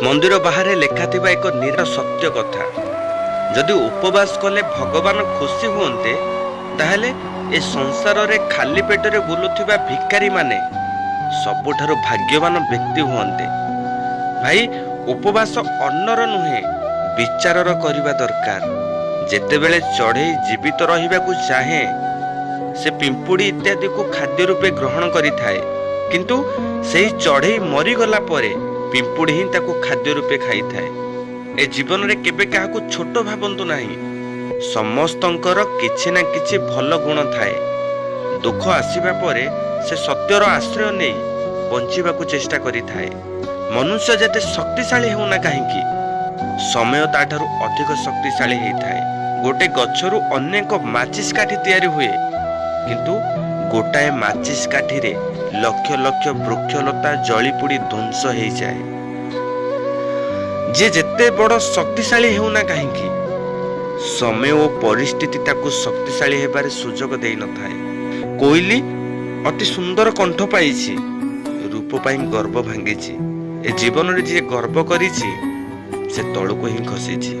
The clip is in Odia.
ମନ୍ଦିର ବାହାରେ ଲେଖାଥିବା ଏକ ନିର ସତ୍ୟ କଥା। ଯଦି ଉପବାସ କଲେ ଭଗବାନ ଖୁସି ହୁଅନ୍ତେ, ତାହେଲେ ଏ ସଂସାରରେ ଖାଲି ପେଟରେ ବୁଲୁଥିବା ଭିକାରୀମାନେ ସବୁଠାରୁ ଭାଗ୍ୟବାନ ବ୍ୟକ୍ତି ହୁଅନ୍ତେ। ଭାଇ, ଉପବାସ ଅନ୍ନର ନୁହେଁ, ବିଚାରର କରିବା ଦରକାର। ଯେତେବେଳେ ଚଢ଼େଇ ଜୀବିତ ରହିବାକୁ ଚାହେଁ, ସେ ପିମ୍ପୁଡ଼ି ଇତ୍ୟାଦିକୁ ଖାଦ୍ୟ ରୂପେ ଗ୍ରହଣ କରିଥାଏ। କିନ୍ତୁ ସେହି ଚଢ଼େଇ ମରିଗଲା ପରେ ପିମ୍ପୁଡ଼ି ହିଁ ତାକୁ ଖାଦ୍ୟ ରୂପେ ଖାଇଥାଏ। ଏ ଜୀବନରେ କେବେ କାହାକୁ ଛୋଟ ଭାବନ୍ତୁ ନାହିଁ। ସମସ୍ତଙ୍କର କିଛି ନା କିଛି ଭଲ ଗୁଣ ଥାଏ। ଦୁଃଖ ଆସିବା ପରେ ସେ ସତ୍ୟର ଆଶ୍ରୟ ନେଇ ବଞ୍ଚିବାକୁ ଚେଷ୍ଟା କରିଥାଏ। ମନୁଷ୍ୟ ଯେତେ ଶକ୍ତିଶାଳୀ ହେଉନା କାହିଁକି, ସମୟ ତାଠାରୁ ଅଧିକ ଶକ୍ତିଶାଳୀ ହେଇଥାଏ। ଗୋଟେ ଗଛରୁ ଅନେକ ମାଚିସ୍ କାଠି ତିଆରି ହୁଏ, କିନ୍ତୁ ଗୋଟାଏ ମାଚିସ୍ କାଠିରେ ଲକ୍ଷ ଲକ୍ଷ ବୃକ୍ଷଲତା ଜଳିପୋଡ଼ି ଧ୍ୱଂସ ହେଇଯାଏ। ଯିଏ ଯେତେ ବଡ଼ ଶକ୍ତିଶାଳୀ ହେଉନା କାହିଁକି, ସମୟ ଓ ପରିସ୍ଥିତି ତାକୁ ଶକ୍ତିଶାଳୀ ହେବାରେ ସୁଯୋଗ ଦେଇନଥାଏ। କୋଇଲି ଅତି ସୁନ୍ଦର କଣ୍ଠ ପାଇଛି, ରୂପ ପାଇଁ ଗର୍ବ ଭାଙ୍ଗିଛି। ଏ ଜୀବନରେ ଯିଏ ଗର୍ବ କରିଛି, ସେ ତଳକୁ ହିଁ ଖସିଛି।